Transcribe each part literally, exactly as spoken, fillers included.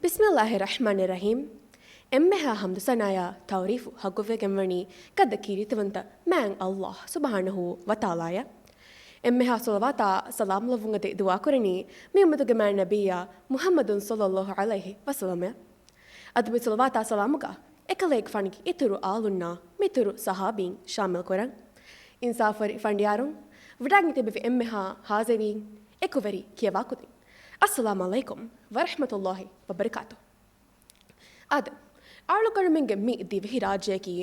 ބިސްމިއްލާހި ރަޙްމާނި ރަޙީމް. އެންމެހާ ޙަމްދު ސަނާޔާ ތަޢުރީފު ޙައްޤުވެގެންވަނީ ގަދަ ކީރިތިވަންތަ މާތް ﷲ ސުބްޙާނަހޫ ވަތަޢާލާއަށް. އެންމެހާ ޞަލަވާތާ ސަލާމް ލެއްވުން އެދި ދުޢާ ކުރަނީ މި އުއްމަތުގެ މާތް ނަބިއްޔާ މުޙައްމަދު ޞައްލައްލާހު ޢަލައިހި ވަސައްލަމަށް. އަދި މި ޞަލަވާތާ ސަލާމުގަ އެކަލޭގެފާނުގެ އިތުރު އާލުންނާ މިތުރު ޞަޙާބީން ޝާމިލް ކުރަން. އިންސާފުވެރި ފަނޑިޔާރުން، ވަޑައިގެން ތިއްބެވި އެންމެހާ ޙާޟިރީން، އެކުވެރި ކިޔަވާ ކުދިން، އައްސަލާމް ޢަލައިކުމް ވަރަޙްމަތުﷲި ވަބަރަކާތު. އާދެ، އަޅުގަނޑުމެންގެ މި ދިވެހިރާއްޖެއަކީ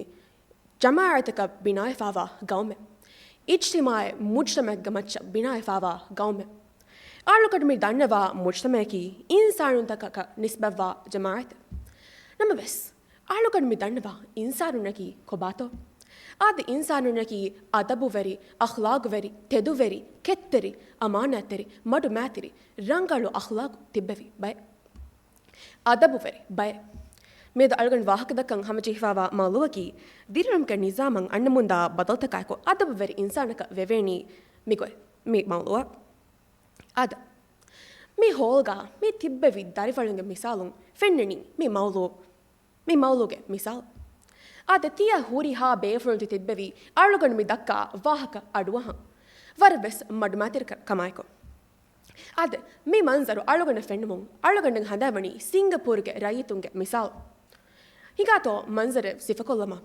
ޖަމާޢަތަކަށް ބިނާވެފާވާ ގައުމެއް. އިޖްތިމާޢީ މުޖްތަމަޢެއްގެ މައްޗަށް ބިނާވެފާވާ ގައުމެއް. އަޅުގަނޑު މި ދަންނަވާ މުޖްތަމަޢަކީ އިންސާނުންތަކަކަށް ނިސްބަތްވާ ޖަމާޢަތެއް. ނަމަވެސް، އަޅުގަނޑު މި ދަންނަވާ އިންސާނުންނަކީ ކޮބާތޯ؟ އާދެ، އިންސާނުންނަކީ އަދަބުވެރި، އަޚްލާގުވެރި، ތެދުވެރި، ކެތްތެރި، އަމާނާތްތެރި، މަޑުމައިތިރި، ރަނގަޅު އަޚްލާގު ތިއްބެވި ބައެއް. އަދަބުވެރި ބައެއް. މިއަދު އަޅުގަނޑު ވާހަކަދައްކަން ހަމަޖެހިފާވާ މައުޟޫޢަކީ، ދިރިއުޅުމުގެ ނިޒާމަށް އަންނަމުންދާ ބަދަލުތަކާއެކު އަދަބުވެރި އިންސާނަކަށް ވެވޭނީ މިގޮތް، މި މައުޟޫޢަށް. އާދެ، މި ހޯލްގަ މި ތިއްބެވި ދަރިފުޅުންގެ މިސާލުން ފެންނަނީ މި މައުޟޫ-، މި މައުޟޫޢުގެ މިސާލު. އާދެ، ތިޔަ ހުރިހާ ބޭފުޅުން ތި ތިއްބެވީ އަޅުގަނޑު މި ދައްކާ ވާހަކަ އަޑުއަހަން. ވަރަށްވެސް މަޑުމައިތިރި ކަ-، ކަމާއެކު. އާދެ، މި މަންޒަރު އަޅުގަނޑަށް ފެންނަމުން އަޅުގަނޑަށް ހަނދާންވަނީ ސިންގަޕޫރުގެ ރައްޔިތުންގެ މިސާލު. ހިނގާތޯ މަންޒަރެއް ސިފަކޮށްލަމާ؟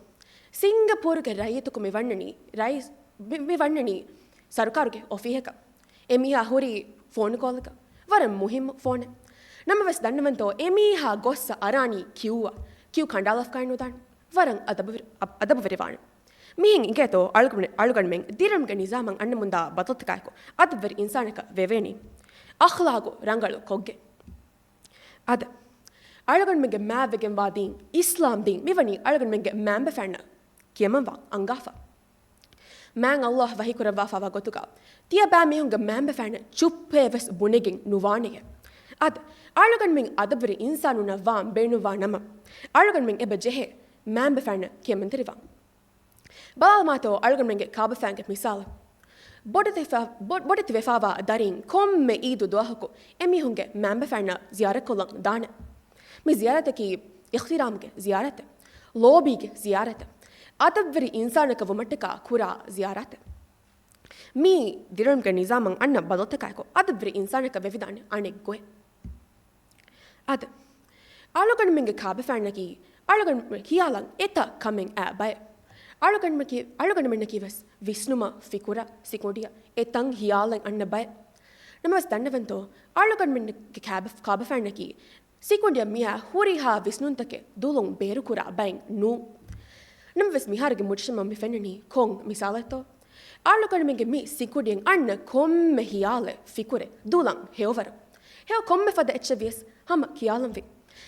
ސިންގަޕޫރުގެ ރައްޔިތަކު މި ވަންނަނީ ރައީސް-، މި، މި ވަންނަނީ ސަރުކާރުގެ އޮފީހަކަށް. އެމީހާ ހުރީ ފޯނު ކޯލަކަށް. ވަރަށް މުހިއްމު ފޯނެއް. ނަމަވެސް ދަންނަވަންތޯ، އެމީހާ ގޮއްސަ އަރާނީ ކިއުއަށް. ކިއު ކަނޑާލަފަ ކާއެއް ނުދާނެ. ވަރަށް އަދަބުވެރި-، އަ-، އަދަބުވެރިވާނެ. މިހެން އިނގޭތޯ އަޅުގަނޑު-، އަޅުގަނޑުމެން ދިރިއުޅުމުގެ ނިޒާމަށް އަންނަމުންދާ ބަދަލުތަކާއެކު އަދަބުވެރި އިންސާނަކަށް ވެވޭނީ. އަޚްލާގު ރަނގަޅު ކޮށްގެން. އާދެ، އަޅުގަނޑުމެންގެ މާތްވެގެންވާ ދީން، އިސްލާމް ދީން، މިވަނީ އަޅުގަނޑުމެންގެ މައިންބަފައިންނަށް ކިޔަމަންވާން އަންގާފަ. މާތް ﷲ ވަޙީކުރައްވާފާވާ ގޮތުގަ، ތިޔަބައިމީހުންގެ މައިންބަފައިންނަށް ޗުއްޕެއް ވެސް ބުނެގެން ނުވާނެޔޭ. އާދެ، އަޅުގަނޑުމެން އަދަބުވެރި އިންސާނުންނަށް ވާން ބޭނުންވާ ނަމަ، އަޅުގަނޑުމެން އެބަ ޖެހޭ މައިންބަފައިންނަށް ކިޔަމަންތެރިވާން. ބަލާލަމާތޯ އަޅުގަނޑުމެންގެ ކާބަފައިންގެ މިސާލަށް. ބޮޑެތި ފަ-، ބޮ-، ބޮޑެތި ވެފާވާ ދަރީން ކޮންމެ އީދު ދުވަހަކު އެމީހުންގެ މައިންބަފައިންނަށް ޒިޔާރަތްކޮށްލަން ދާނެ. މި ޒިޔާރަތަކީ އިޙްތިރާމްގެ ޒިޔާރަތެއް، ލޯބީގެ ޒިޔާރަތެއް، އަދަބުވެރި އިންސާނަކަށް ވުމަށްޓަކާ ކުރާ ޒިޔާރަތެއް. މީ ދިރިއުޅުމުގެ ނިޒާމަށް އަންނަ ބަދަލުތަކާއެކު އަދަބުވެރި އިންސާނަކަށް ވެވިދާނެ އަނެއް ގޮތް. އާދެ، އަޅުގަނޑުމެންގެ ކާބަފައިންނަކީ އަޅުގަނޑު ހިޔާލަން އެތައް ކަމެއް އާ ބައެއް. އަޅުގަނޑުމެންނަކީ، އަޅުގަނޑުމެންނަކީ ވެސް ވިސްނުމަށް، ފިކުރަށް، ސިކުނޑިއަށް އެތަން ހިޔާލަން އަންނަ ބައެއް. ނަމަވެސް ދަންނަވަންތޯ، އަޅުގަނޑުމެންގެ ކާބަ-، ކާބަފައިންނަކީ ސިކުނޑިއަށް މިހާ ހުރިހާ ވިސްނުންތަކެއް ދުލުން ބޭރުކުރާ ބައެއް ނޫން. ނަމަވެސް މިހާރުގެ މުޖްތަމަޢު މި ފެންނަނީ ކޮން މިސާލެއްތޯ؟ އަޅުގަނޑުމެންގެ މި ސިކުނޑިއަށް އަންނަ ކޮންމެ ހިޔާލެއް، ފިކުރެއް، ދުލަން ހެޔޮވަރު. ހެޔޮ ކޮންމެ ފަދަ އެއްޗެއް ވިޔަސް ހަމަ ކިޔާލަންވީ.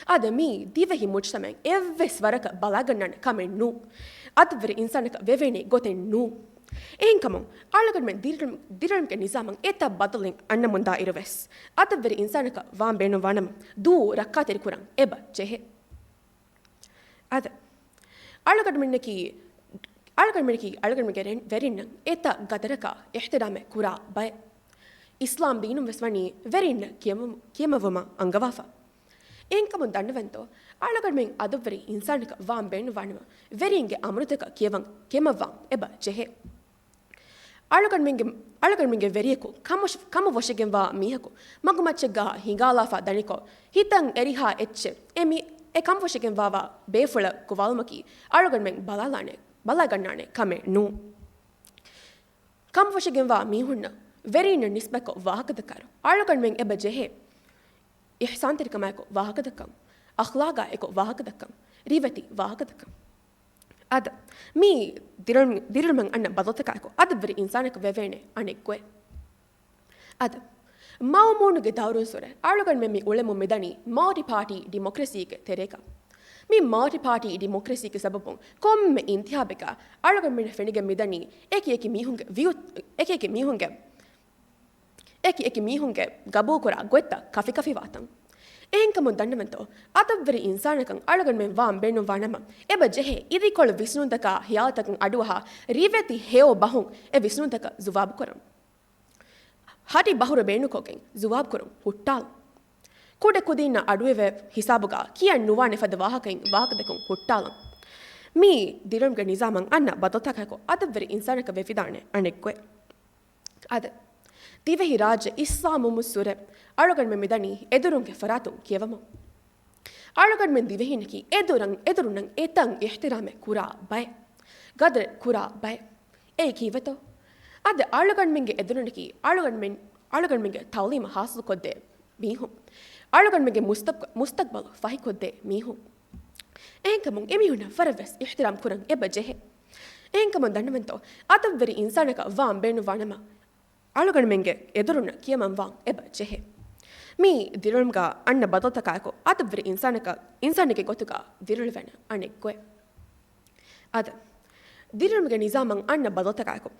އާދެ، މީ ދިވެހި މުޖްތަމަޢެއް އެއްވެސް ވަރަކަށް ބަލައިގަންނާނެ ކަމެއް ނޫން. އަދަބުވެރި އިންސާނަކަށް ވެވޭނެ ގޮތެއް ނޫން. އެހެންކަމުން، އަޅުގަނޑުމެން ދިރިއުޅުމު-، ދިރިއުޅުމުގެ ނިޒާމަށް އެތައް ބަދަލެއް އަންނަމުންދާ އިރުވެސް، އަދަބުވެރި އިންސާނަކަށް ވާން ބޭނުންވާނަމަ، ދޫ ރައްކާތެރިކުރަން އެބަ ޖެހޭ. އާދެ، އަޅުގަނޑުމެންނަކީ، އަޅުގަނޑުމެންނަކީ، އަޅުގަނޑުމެންގެ ރެން-، ވެރިންނަށް އެތައް ގަދަރަކާ އިޙްތިރާމެއް ކުރާ ބައެއް. އިސްލާމް ދީނުން ވެސް ވަނީ ވެރިންނަށް ކިޔަމަ-، ކިޔަމަވުމަށް އަންގަވާފަ. އެހެންކަމުން ދަންނަވަންތޯ، އަޅުގަނޑުމެން އަދަބުވެރި އިންސާނަކަށް ވާން ބޭނުންވާނަމަ، ވެރިންގެ އަމުރުތަކަށް ކިޔަވަން، ކިޔަމައްވާން އެބަ ޖެހޭ. އަޅުގަނޑުމެންގެ، އަޅުގަނޑުމެންގެ ވެރިޔަކު ކަމަށް، ކަމަށް ވޮށިގެންވާ މީހަކު މަގުމައްޗެއްގަ ހިނގާލާފަ ދަނިކޮށް، ހިތަށް އެރިހާ އެއްޗެއް އެ މި-، އެ ކަމަށް ވޮށިގެންވާވާ ބޭފުޅަށް ގޮވާލުމަކީ އަޅުގަނޑުމެން ބަލާލާނެ، ބަލައިގަންނާނެ ކަމެއް ނޫން. ކަމަށް ވޮށިގެންވާ މީހުންނަށް ވެރީންނަށް ނިސްބަތްކޮށް ވާހަކަދައްކާއިރު، އަޅުގަނޑުމެން އެބަ ޖެހޭ އިޙްސާންތެރިކަމާއެކު ވާހަކަދައްކަން، އަޚްލާގާ އެކު ވާހަކަދައްކަން، ރިވެތި ވާހަކަދައްކަން. އާދެ، މީ ދިރިއުޅުމު-، ދިރިއުޅުމަށް އަންނަ ބަދަލުތަކާއެކު އަދަބުވެރި އިންސާނަކަށް ވެވޭނެ އަނެއް ގޮތް. އާދެ، މައުމޫނުގެ ދައުރުންސުރެ އަޅުގަނޑުމެން މި އުޅެމުން މިދަނީ މަލްޓި ޕާޓީ ޑިމޮކްރަސީގެ ތެރޭގަ. މި މަލްޓި ޕާޓީ ޑިމޮކްރަސީގެ ސަބަބުން ކޮންމެ އިންތިހާބެއްގަ އަޅުގަނޑުމެންނަށް ފެނިގެން މިދަނީ އެކި އެކި މީހުންގެ ވިއު-، އެކި އެކި މީހުންގެ އެކި އެކި މީހުންގެ ގަބޫލުކުރާ ގޮތްތައް ކަފިކަފިވާތަން. އެހެންކަމުން ދަންނަވަންތޯ، އަދަބުވެރި އިންސާނަކަށް އަޅުގަނޑުމެން ވާން ބޭނުންވާނަމަ، އެބަ ޖެހޭ އިދިކޮޅު ވިސްނުންތަކާ ހިޔާލުތަކުން އަޑުއަހާ، ރިވެތި ހެޔޮ ބަހުން އެ ވިސްނުންތަކަށް ޖުވާބުކުރަން. ހަޑި ބަހުރު ބޭނުންކޮށްގެން ޖުވާބުކުރުން ހުއްޓާލުން. ކުޑަކުދީންނަށް އަޑުއެވޭ ހިސާބުގަ ކިޔަން ނުވާނެ ފަދަ ވާހަކައިން ވާހަކަދެކުން ހުއްޓާލަން. މީ ދިރިއުޅުމުގެ ނިޒާމަށް އަންނަ ބަދަލުތަކާއެކު އަދަބުވެރި އިންސާނަކަށް ވެފިދާނެ އަނެއްގޮތް. އަދި ދިވެހި ރާއްޖެ އިސްލާމުވުމުއްސުރެ އަޅުގަނޑުމެން މިދަނީ އެދުރުންގެ ފަރާތުން ކިޔަވަމުން. އަޅުގަނޑުމެން ދިވެހީނަކީ އެދުރަށް އެދުރުންނަށް އެތަން އިޙްތިރާމެއް ކުރާ ބައެއް، ގަދަރެއް ކުރާ ބައެއް. އެއީ ކީއްވެތޯ؟ އަދި އަޅުގަނޑުމެންގެ އެދުރުންނަކީ އަޅުގަނޑުމެން، އަޅުގަނޑުމެންގެ ތައުލީމަށް ހާސިލުކޮށްދޭ މީހުން. އަޅުގަނޑުމެންގެ މުސްތަ-، މުސްތަގްބަލު ފަހިކޮށްދޭ މީހުން. އެހެންކަމުން އެމީހުންނަށް ވަރަށްވެސް އިޙްތިރާމް ކުރަން އެބަ ޖެހޭ. އެހެންކަމުން ދަންނަވަންތޯ، އަދަބުވެރި އިންސާނަކަށް ވާން ބޭނުންވާނަމަ، އަޅުގަނޑުމެންގެ އެދުރުންނަށް ކިޔަމަން ވާން އެބަ ޖެހޭ. މީ ދިރިއުޅުމުގަ އަންނަ ބަދަލުތަކާއެކު އަދަބުވެރި އިންސާނަކަށް، އިންސާނެއްގެ ގޮތުގަ ދިރިއުޅުވޭނެ އަނެއްގޮތް. އަދި ދިރިއުޅުމުގެ ނިޒާމަށް އަންނަ ބަދަލުތަކާއެކު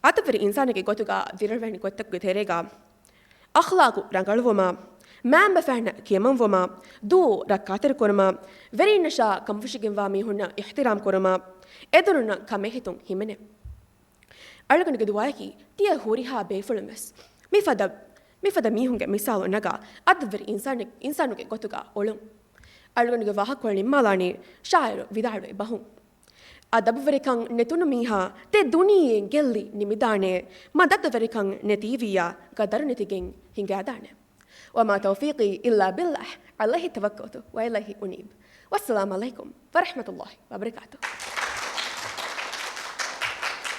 އަދަބުވެރި އިންސާނެއްގެ ގޮތުގަ ދިރިއުޅުވޭނެ ގޮތްތަކުގެ ތެރޭގަ އަޚްލާޤު ރަނގަޅުވުމާ، މައިންބަފައިންނަށް ކިޔަމަންވުމާ، ދޫ ރައްކާތެރިކުރުމާ، ވެރީންނަށާ ކަންފުށިގެންވާ މީހުންނަށް އިޙްތިރާމް ކުރުމާ، އެދުރުންނަށް ކަމޭހިތުން ހިމެނޭ. އަޅުގަނޑުގެ ދުޢާއަކީ ތިޔަ ހުރިހާ ބޭފުޅުން ވެސް މިފަދަ، މިފަދަ މީހުންގެ މިސާލު ނަގާ އަދަބުވެރި އިންސާނެއް، އިންސާނުގެ ގޮތުގަ އުޅުން. އަޅުގަނޑުގެ ވާހަކަކޮޅު ނިންމާލާނީ ޝާއިރު ވިދާޅުވި ބަހުން. އަދަބުވެރިކަން ނެތުނު މީހާ ތެ ދުނިޔެއިން ގެއްލި ނިމިދާނެ، މަ ދައްކަވެރިކަން ނެތީވިއްޔާ ގަދަރު ނެތިގެން ހިނގާދާނެ. وما توفيقي إلا بالله عليه توكلت وإليه أنيب. والسلام عليكم ورحمة الله وبركاته.